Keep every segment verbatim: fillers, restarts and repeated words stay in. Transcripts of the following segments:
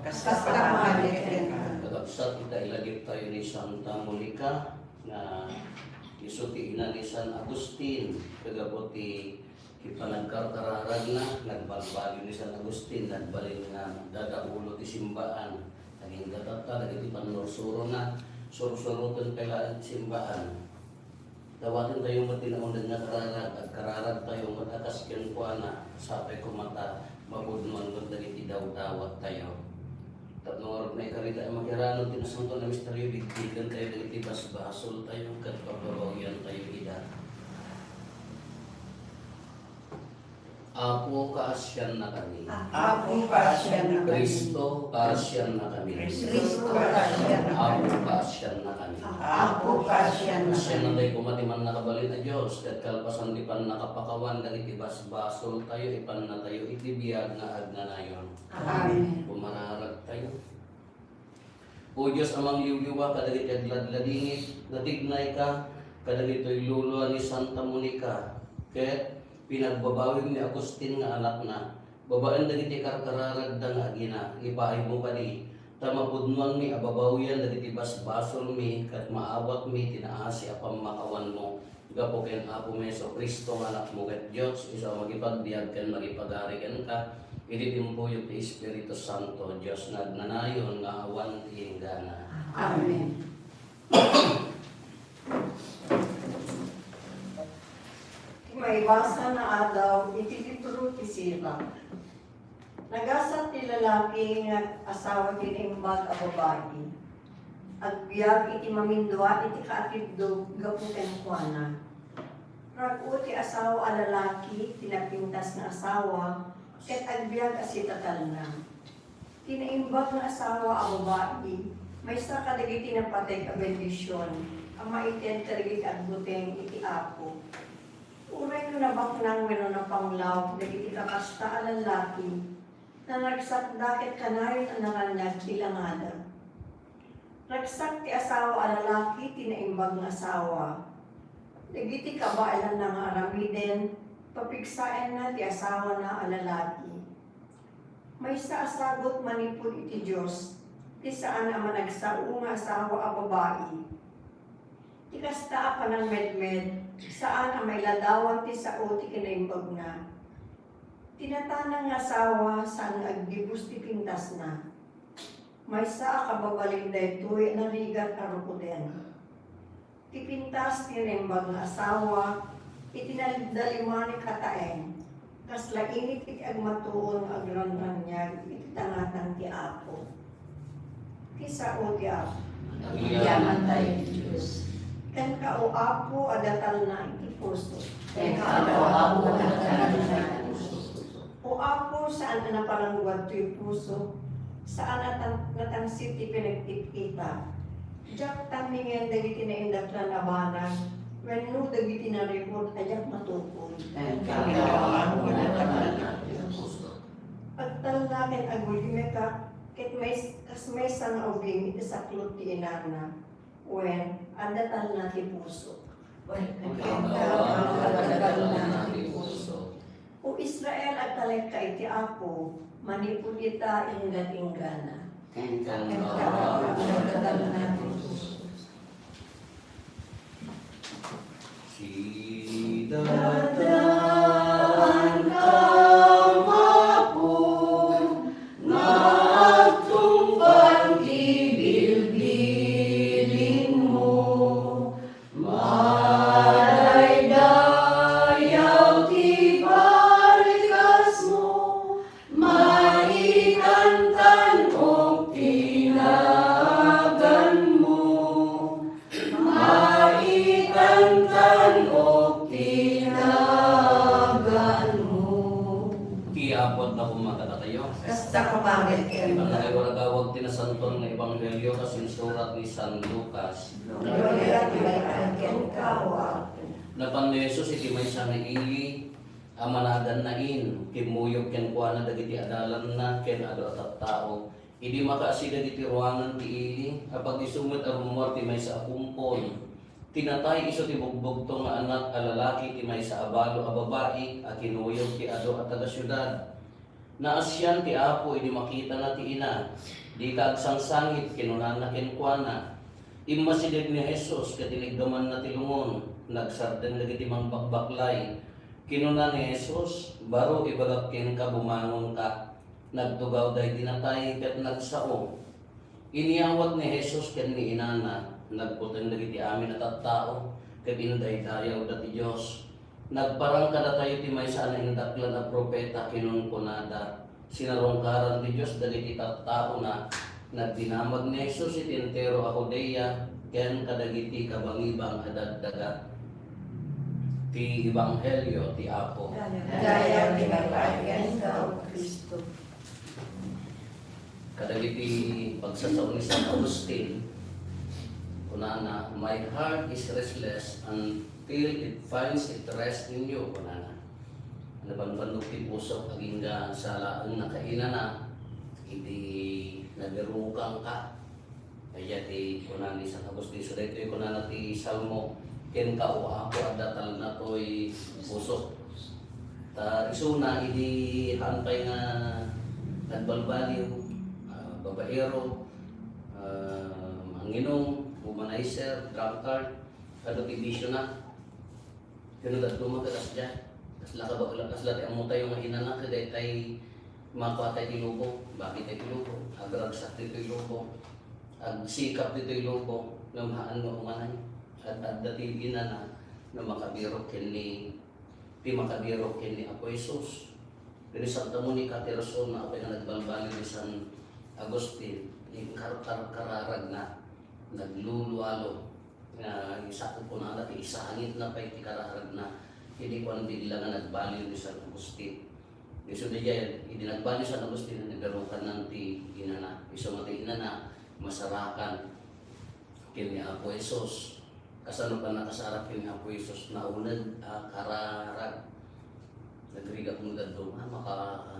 Kasta koma met kenka. Kakabsat, ita ilagiptayo ni Santa Monica nga isu ti ina ni San Agustin, kagapu ti panagkarkararagna, nagbalbaliw ni San Agustin, nagbalin nga dadaulo ti simbaan. Agingga tatta dagiti pannursurona, sursuroten pay laeng ti simbaan. Dawatentayo met ti nauneg nga kararag, agkararagtayo met a kas kenkuana, sapay koma ta mapudnoan met dagiti dawdawattayo. Tapno ngarud, maikarita a makirano ti nasanto a misterio, bigbigantayo dagiti basbasoltayo ket pagbabawiantayo ida. Apo, kaasiannakami. Apo, kaasiannakami. Cristo, kaasiannakami. Cristo, kaasiannakami. Apo, kaasiannakami. Apo, kaasiannakami. Kaasiannatayo koma ti Mannakabalin a Dios, ket kalpasan ti pannakapakawan dagiti basbasoltayo, ipannatayo iti biag nga agnanayon. Amen. Pumararagtayo. O Dios a mangliwliwa kadagiti agladladingit, natignayka kadagitoy lulua ni Santa Monica, ket pinagbabawim ni Agustin nga anakna, babaen dagiti karkararagda nga agina. Ipaaymo kadi, ta mapudnoanmi a babawian dagiti basbasolmi, ket maawatmi ti naasi a pammakawanmo. Gapu ken Apomi Jesu-Cristo nga Anakmo ket Dios, isu a makipagbiag ken makipagari kenka, iti timpuyog ti Espiritu Santo, Dios nga agnanayon nga awan ti inggana. Amen. Ti maibasa nga adaw iti libro ti Sirach. Nagasat ti lalaki nga asawa ti naimbag a babai. Agbiag iti mamindua iti kaatiddog gapu kenkuana. Rag-o ti asawa a lalaki ti napintas nga asawa, ket agbiag a sitatalna. Ti naimbag nga asawa a babai, maysa kadagiti napateg a bendision a maited kadagiti agbuteng iti Apo. Uray no nabaknang wenno napanglaw dagiti kakasta a lallaki, naragsakda ket kanayon a naraniag ti langada. Ragsak ti asawa a lalaki ti naimbag nga asawa. Dagiti kabaelanna nga aramiden, papigsaenna ti asawana a lalaki. Maysa a sagut manipud iti Dios ti saan a managsao nga asawa a babai. Ti kasta a panangmedmed, saan a mailadawan ti sao ti kinaimbagna. Ti natanang nga asawa, saan nga agdibus ti pintasna. Maysa a kababalin daytoy a narigat a rukoden. Ti pintas ti naimbag nga asawa, iti nalidalimanik a taeng, kasla init iti agmatuon nga agranraniag iti tangatang ti Apo. Ti sao ti Apo. Agyamankami ti Dios. Kenka, O Apo, adda talna iti puso. Kenka, O Apo, adda talna iti puso. O Apo, saan a naparangguad toy puso, saan a tan-, natangsit ti pinagkit-kita. Diak tamnengen dagiti naindaklan a banag, wenno dagiti nariput a diak matukod. Agtalna ken agulgimekak, ket mais-, kas maysa nga ubing iti saklot ti inana. Wen, adda talna ti puso. Wen, adda talna ti puso. O Israel, agtalekka iti Apo, manipud ita ingga-inggana. Ken adda talna ti puso. Sidadaankam, Apo, nga agtungpal ti bilbilinmo. Madaydayaw ti barkasmo, maitantan-ok ti naganmo. Maitantan-ok ti naganmo. Ti Apo adda koma kadatayo. Kasta koma met kenka. Iti waragawag ti Nasantoan nga Ebanghelio kas insurat ni San Lucas. Gloria ti Apo. Napan ni Jesus iti maysa nga ili a managan Nain, kimmuyog kenkuana dagiti adalanna ken adu a tattao. Idi makaasi dagiti ruangan ti ili, apag-isu met a rummuar ti maysa a kumpon. Ti natay isu ti bugbugtong nga anak a lalaki ti maysa a balo a babai a kinuyog ti adu a taga-siudad. Naasian ti Apo idi makitana ti ina. "Dika agsangsangit," kinunana kenkuana. Immasideg ni Jesus ket iniggamanna ti lungon. Nagsardeng dagiti mangbakbaklay. Kinuna ni Jesus, "Baro, ibagak kenka, bumangonka." Nagtugaw daydi natay ket nagsao. Inyawat ni Jesus ken ni inana, nagbuteng dagiti amin a tattao, ket indaydayawda ti Dios. Nagparang kadatayo ti maysa a naindaklan a profeta, kinunkunada, "Sinarungkaran ti Dios dagiti tattaona." Nagdinamag ni Jesus iti entero a Judea ken kadagiti kabangibang a dagdaga. Ti Ebanghelio ti Apo. Dayag ti pagpaaygan, Cristo. Kadagiti pagsasao ni San Agustin, kunana, "My heart is restless until it finds its rest in you," kunana. Nabanbannog ti pusok agingga sa laeng nakainana, idi nabirukanka. Aya ti kuna ni San Agustin, so daytoy kunana ti Salmo, "Kenka, O Apo, adda talna toy pusok." Ta isuna, idi haan pay nga nagbalbaliw, ah, babaero, ah, manginum, womanizer, drunkard, adu ti bisiona. Ken no dadduma ket kasdiay. Kasla kabakla, kasla ti ammotayo nga inana ket daytay makuatayo ti lubong, bakitayo ti lubong, agragsak ditoy lubong, agsikap ditoy lubong, ngem haan nga umanay. Ad-adda ti inana nga makabirok ken ni, ti makabirok ken ni Apo Jesus. Ken ni Santa Monica ti rason nga apay nga nagbalbaliw ni San Agustin, inkar-, kar-, kararagna, naglulualo. Nga, isa, kunana ti isangitna pay ti kararagna, idi kuan bigla nga nagbaliw ni San Agustin. Isu daydiay, idi nagbaliw San Agustin, nabirukanna ti inana. Isu nga ti inana, masarakan ken ni Apo Jesus. Kasano pannakasarak ken ni Apo Jesus? Nauneg a kararag. Nagrigat mo dadduma, maka-,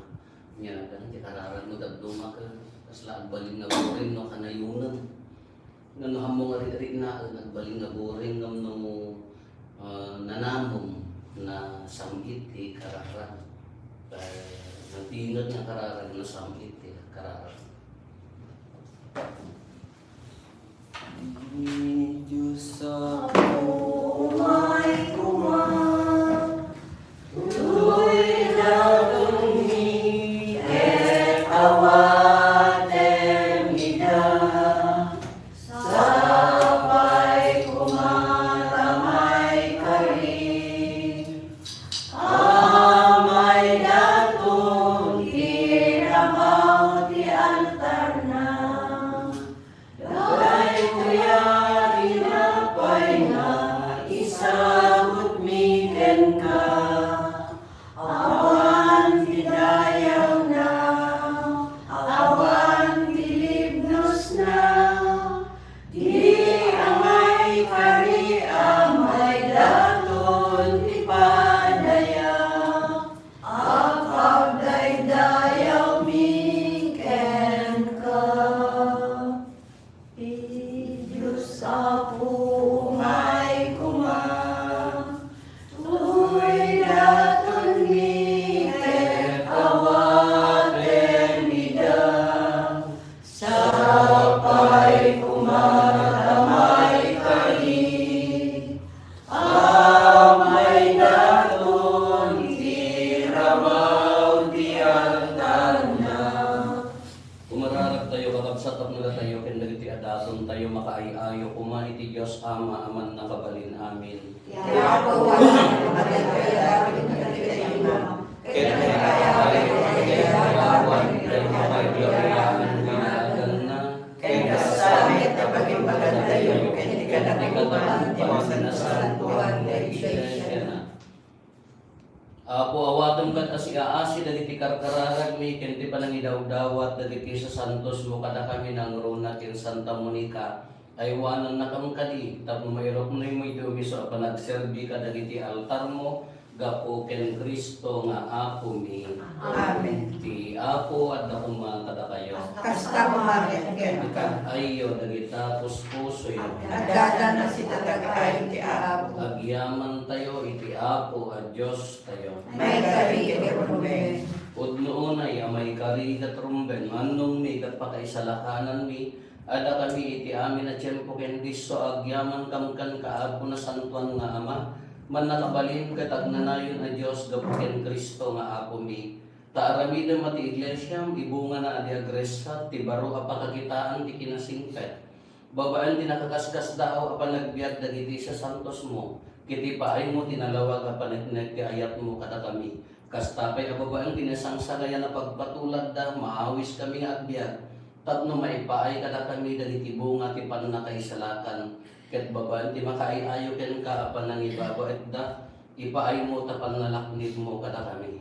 nia, ti kararag mo dadduma, ket kasla agbalin nga buring no kanayonem. Ngem no ammo nga ri-, riknaen, agbalin nga buring ngem no, ah, nanamem, nasam-it ti kararag. Ah, natinget nga kararag, nasam-it ti kararag. Dios a umay koma, toy datonmi ket awatem ida. Sapay koma ta maikari, a maidaton ti ramaw ti altarna. Daytoy a tinapay nga isagutmi kenka, awan ti dayawna, awan ti libnosna, ti angay kari a maidaton ti padaya, a pagdaydayawmi kenka. Ti Dios Apo, umay koma, toy datonmi ket awatem ida. Sapay koma ta maikari, a maidaton ti ramaw ti altarna. Umararagtayo, kakabsat, tapno datayo ken dagiti adatontayo makaay-ayo koma iti Dios Ama a Mannakabalin-amin. Ti Apo, ken kastamit a pagimbagantayo ken ti kadakuan ti masantoan nga iglesia. Apo, awatem kad asiaasi dagiti karkararagmi ken ti panangidawdawat dagiti sasantosmo kadakami nangruna ken Santa Monica. Aywanannakam kadi tapno mairuknoymo iti umiso a panagserbi kadagiti altarmo gapu ken Cristo nga Apomi. Amen. Ti Apo adda koma kadakayo. Kasta koma ken kenka. Ikad-ayyo dagita puspusoyo. Addadan a sitatag-ay ti Apo. Agyamantayo iti Apo a Diostayo. Maikari iti ruben. Pudno unay a maikari ket rumben, mannongmi ket pakaisalakananmi, adda kami iti amin a tiempo ken disso a agyamankam kenka, Apo nasantoan nga Ama, mannakabalin ket agnanayon a Dios gapu ken Cristo nga Apomi. Ta aramidem a ti iglesiam, ibungana a di agressat, ti baro a pakakitaan ti kinasingpet. Babaen ti nakaskasdaaw a panagbiag dagiti sasantosmo, ket ipaaymo ti nalawag a paneknek ti ayatmo kadakami. Kasta pay a babaen ti nasangsagayan a pagpatulagda, maawiskami nga agbiag, tapno maipaay kadakami dagiti bunga ti pannakaisalakan, ket babaen ti makaay-ayo kenka a panangibabaetda, ipaaymo ta pannalaknibmo kadakami.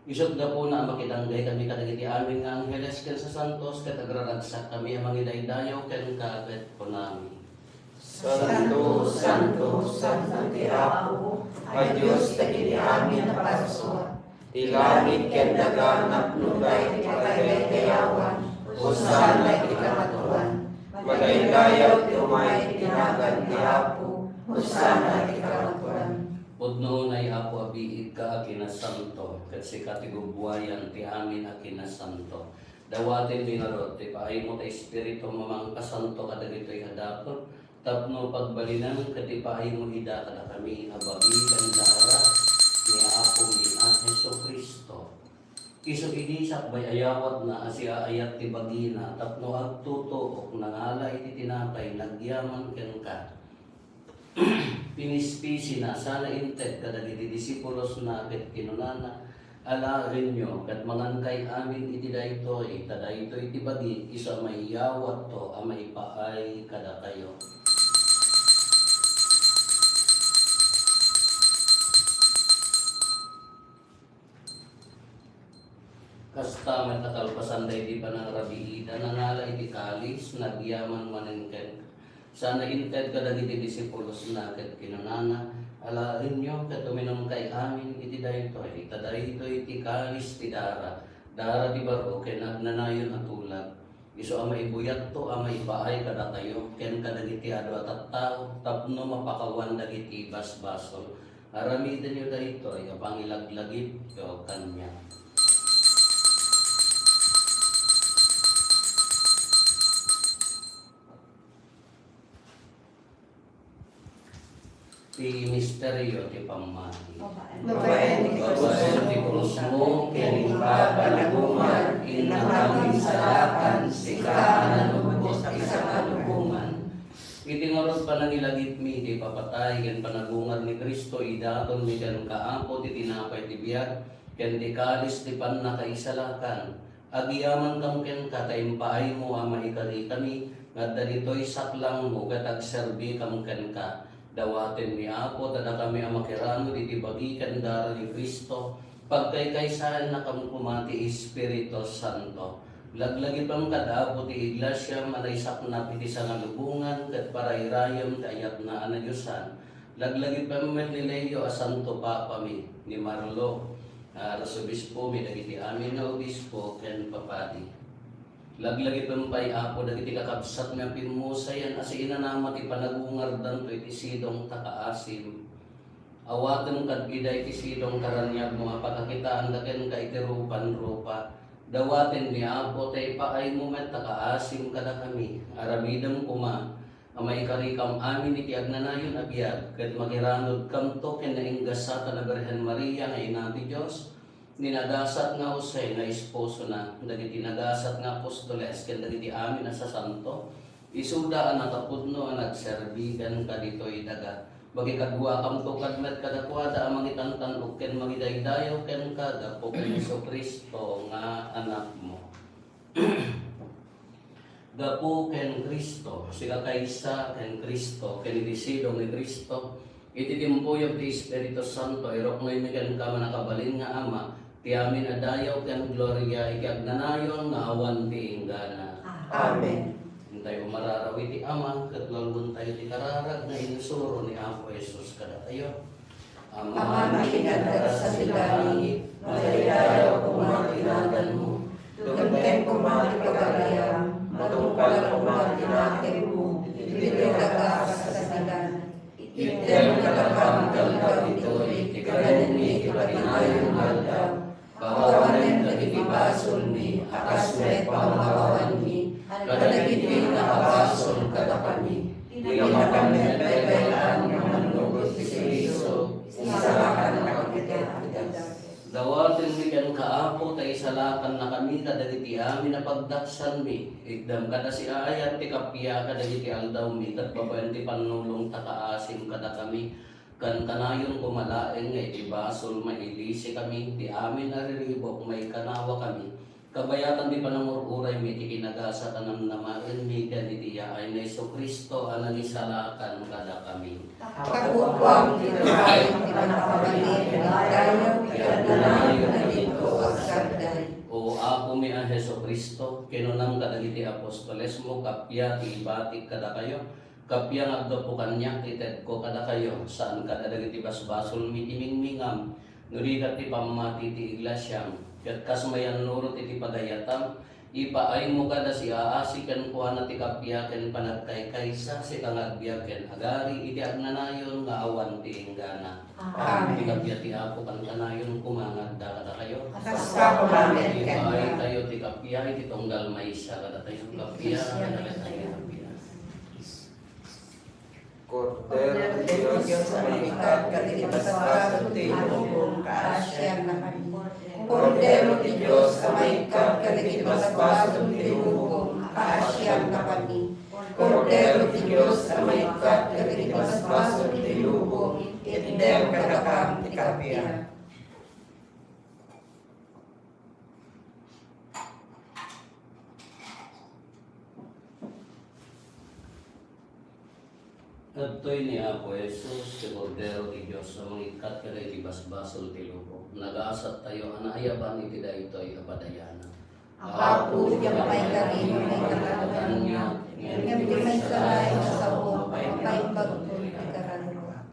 Isut' gapuna a makidanggay kami kadagiti amin nga angheles ken sasantos, ket agraragsak kami a mangidaydayaw kenka ket kunami, Santo, santo, santo ti Apo a Dios dagiti amin a parsua. Ti langit ken daga napnoda iti pagidaydayawan. Hosanna iti kamatuan. Madaydayaw ti umay iti nagan ti Apo. Hosanna iti kamatuan. Pudno unay, Apo, a biigka a kinasanto, ket sika ti gubbuayan ti amin a kinasanto. Dawatenmi ngarud ti paaymo ta Espiritum a mangkasanto kadagitoy a dapot, tapno pagbalinen ket ipaaymo ida kadakami a bagi ken dara ni Apomi a Jesu-Cristo. Isu idi sakbay a yawatna a siaayat ti bagina tapno agtutuok, nangala iti tinapay, nagyaman kenka, pinispisina, sana inted kadagiti disipulosna ket kinunana, "Alaenyo ket mangankay amin iti daytoy, ta daytoy ti bagi isu a maiyawatto a maipaay kadakayo." Kasta met a kalpasan daydi panangrabiida, nangala iti kalis, nagyaman manen ken sana inted kadagiti disipulosna ket kinunana, "Alaenyo ket uminumkay amin iti daytoy, ta daytoy ti kalis ti dara, dara ti baro ken agnanayon a tulag. Isu a maibuyatto a maipaay kadakayo ken kadagiti adu a tattao tapno mapakawan dagiti basbasol. Aramidenyo daytoy a pangilaglagipyo kaniak." Ti misterio ti pammati. Babaen ti krusmo ken ipapanagungar, innakam insalakan, sika a nanubot ti sangalubongan. Iti ngarud panangilagipmi iti ipapatay ken panagungar ni Cristo, idatonmi kenka, Apo, ti tinapay ti biag ken ti kalis ti pannakaisalakan. Agyamankam kenka ta impaaymo a maikarikami nga adda ditoy saklangmo ket agserbikam kenka. Dawatenmi, Apo, ta dakami a makiramid iti bagi ken dara ni Cristo, pagkaykaysaennakam koma ti Espiritu Santo. Laglagipem kad, Apo, ti iglesiam a naisaknap iti sangalubongan ket parairayem ti ayatna a nadiosan. Laglagipem met ni Leo a Santo Papami, ni Marlo, Arsobispomi, dagiti amin nga obispo ken papadi. Laglagipem pay, Apo, dagiti kakabsatmi a pimmusayan a siinanama ti panagungardanto iti sidong ta kaasim. Awatem kad ida iti sidong ta raniagmo a pakakitaanda kenka iti rupan-rupa. Dawatenmi, Apo, ta ipaaymo met ta kaasim kadakami. Aramidem koma a maikarikam amin iti agnanayon a biag, ket makiranudkamto ken nainggasatan a Birhen Maria nga Ina ti Dios, ni nagasat nga Jose nga esposona, dagiti nagasat nga apostoles, ken dagiti amin a sasanto, isuda a nakapudno a nagserbi kenka ditoy daga. Makikaduakamto kad met kadakuada a mangitantan-ok ken mangidaydayaw kenka gapu ken Jesu-Cristo nga Anakmo. Gapu ken Cristo, sika kaysa ken Cristo, ken iti sidong ni Cristo, iti timpuyog ti Espiritu Santo, iruknoymi kenka, mannakabalin nga Ama, ti amin a dayaw ken gloria iti agnanayon nga awan ti inggana. Amen. Intayo umararaw iti Ama, ket laluentayo ti kararag nga insuro ni Apo Jesus kadatayo. Amanmi nga adda sadi langit, madaydayaw koma ti naganmo. Dumteng koma ti pagariam, matungpal koma ti nakemmo, ditoy daga a kasditan. Itdem kadakam ti aldaw ditoy ti kadenmi ti patinayon nga aldaw. Pawanen Iti amin a pagdaksanmi, itdem kada siaayat ti kappia kadagiti aldawmi, ket babaen ti pannulongta, kaasim kadakami. Kankanayon koma laeng nga iti basol, mailisikami, ti amin a riribuk, maikanawakami, kabayatan ti panangur-uraymi, ti kinagasat a namnamaenmi, ken iti yaay ni Jesu-Cristo a nangisalakan kadakami. Kakukuam ti turaem ti pannakabalin ken dayaw ti agnanayon a dinto agserbi. O Apomi a Jesu-Cristo, kinunam kadagiti apostolesmo, kappia ti ibatik kadakayo, kappia nga aggapu kaniak ti tedko kadakayo, saan kadagiti basbasolmi ti mingmingam, no di ket ti pammati ti iglesiam, ket kas mayannurot iti pagayatam, ipaaymo kada siaasi kenkuana ti kappia ken panagkaykaysa, sika nga agbiag ken agari iti agnanayon nga awan ti inggana. Amen. Ti kappia ti Apo kankanayon koma nga adda kadakayo. Kasta koma met kenka. Ipaaytayo ti kappia iti tunggal maysa kadatayo. Kappia, kadatayo, kappia. Kordero ti Dios a mangikkat kadagiti basbasol ti lubong, kaasiannakami. Kordero ti Dios a mangikkat kadagiti basbasol ti lubong, kaasiannakami. Kordero ti Dios a mangikkat kadagiti basbasol ti lubong, itdem kadakam ti kappia. Adtoy ni Apo Jesus, ti Kordero ti Dios a mangikkat kadagiti basbasol ti lubong. Nagasattayo a naayaban iti daytoy a padayanan. Apo, diak maikari nga maikararag kaniak, ngem ti maysa laeng a sao, mapaimbagko iti kararagak.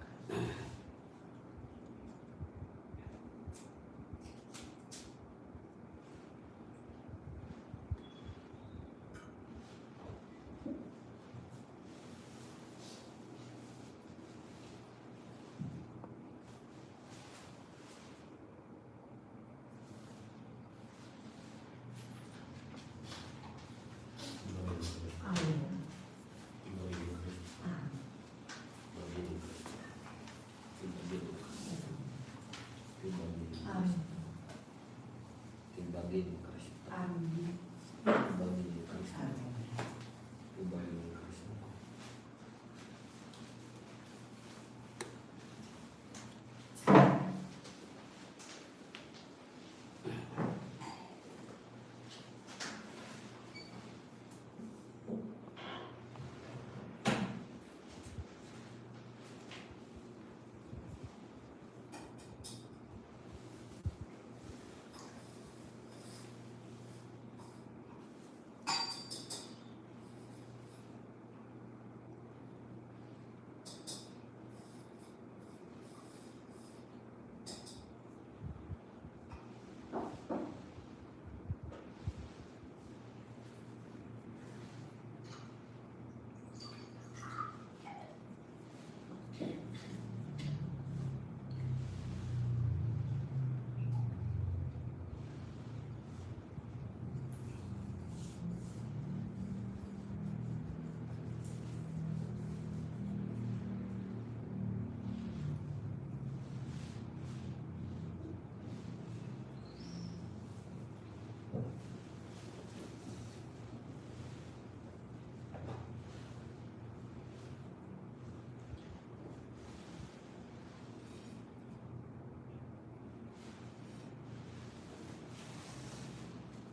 Amen. Ti bagi ni Kristo. Amen. Ti bagi ni Kristo. Amen. Ti bagi ni Kristo.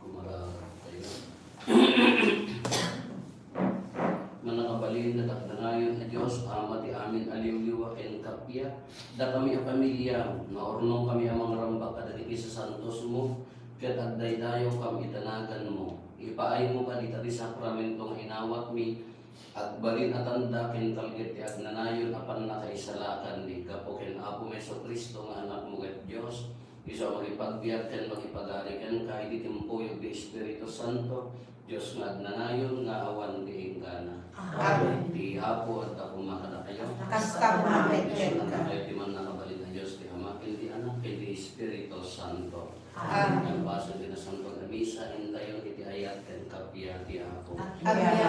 Kumara tayo. Mannakabalin ket agnanayon a Dios, Ama ti amin a liwliwa ken kappia, dakami a pamiliam, naurnongkami a mangrambak kadagiti sasantosmo, ket agdaydayawkam iti naganmo. Ipaaymo kadi dagiti sakramento nga inawatmi, agbalin a tanda ken talged ti agnanayon a pannakaisalakanmi gapu ken Apomi Jesu-Cristo nga Anakmo ket Dios, isu a mangipagbiag ken mangipagari kenka iti timpuyog ti Espiritu Santo, Dios nga agnanayon nga awan ti inggana. Amen. Ti Apo adda koma kadakayo. Kasta koma met kenka. Isu a nakabalin a Dios ti Ama ken ti Anak ken ti Espiritu Santo. Amen. Iti basol ti Nasantoan a Misa, intayon iti ayat ken kappia ti Apo. Agyaman